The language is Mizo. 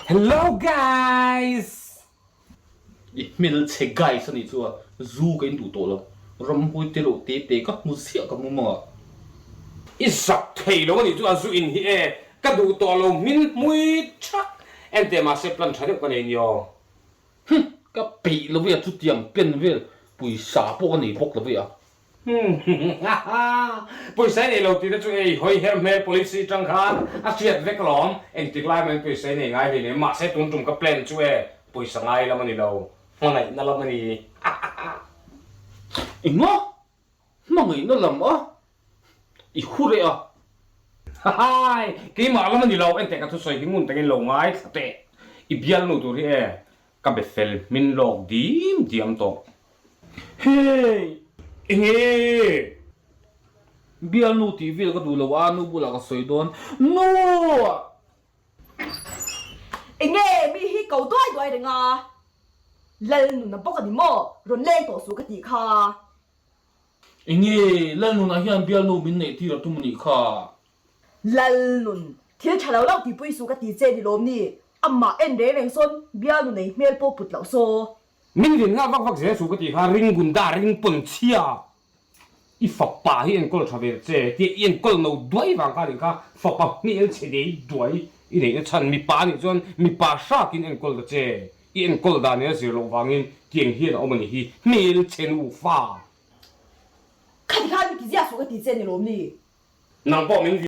Hello guys! I hmelchhe guys a nih chu a, zu ka in duh tawh lo. Ramhuai te reuh te te ka hmu ziah ka hmu mawng a. I zak thei lo a nih chu a zu in hi e, ka duh tawh lo hmin hmui thak. Enteh mahse plan tha deuh ka nei ni aw. Hum! Ka peih lo vei a chutiang pen vel pawisa pawh ka nei bawk lo vei a. Pawisa i nei lo tih te chu ei hawi her hmel policy tang khan a hriat vek alawm. Engtik lai mahin pawisa i nei ngai hlei nen mahse tun tum ka plan chu e pawisa ngai lam a ni lo, hmangaihna lam a ni. Enga? Hmangaihna lam a? I hu reh a. Hai! Keimah lam a ni lo, enteh ka thusawi hi ngun takin lo ngaithla teh. I bialnu tur hi e Ka be fel hmin lawk dim diam tawh. Hey! Enge? Bialnu tih vel ka duh lo a, nu bulah ka sawi dawn. Nu! Enge mi hi ko duai duai reng a? Lalnuna bawk a ni maw? Rawn leng tawh suh ka tih kha. Enge? Lalnuna hian bialnu min neih tir a tum a nih kha. Lalnun, thil tha lo lo tihpui suh ka ti che ni lawm ni? Amah en reng reng sawn bialnu nei hmel pawh put loh saw. Min rin nghal vak vak zel suh ka tih kha ring gunda ring pawn chhia i fapa hi enkawl tha ve che tia i enkawl no duai vang kha nih kha fapa hmel chhe dei duai i neihna chhan mipa nih chuan mipa hrakin enkawl ta che i enkawl dan in a zir loh vangin tiang hian a awm a nih hi hmel chhe nufa. Khati khan mi ti ziah suh ka ti che ni lawm ni? Nang pawh min.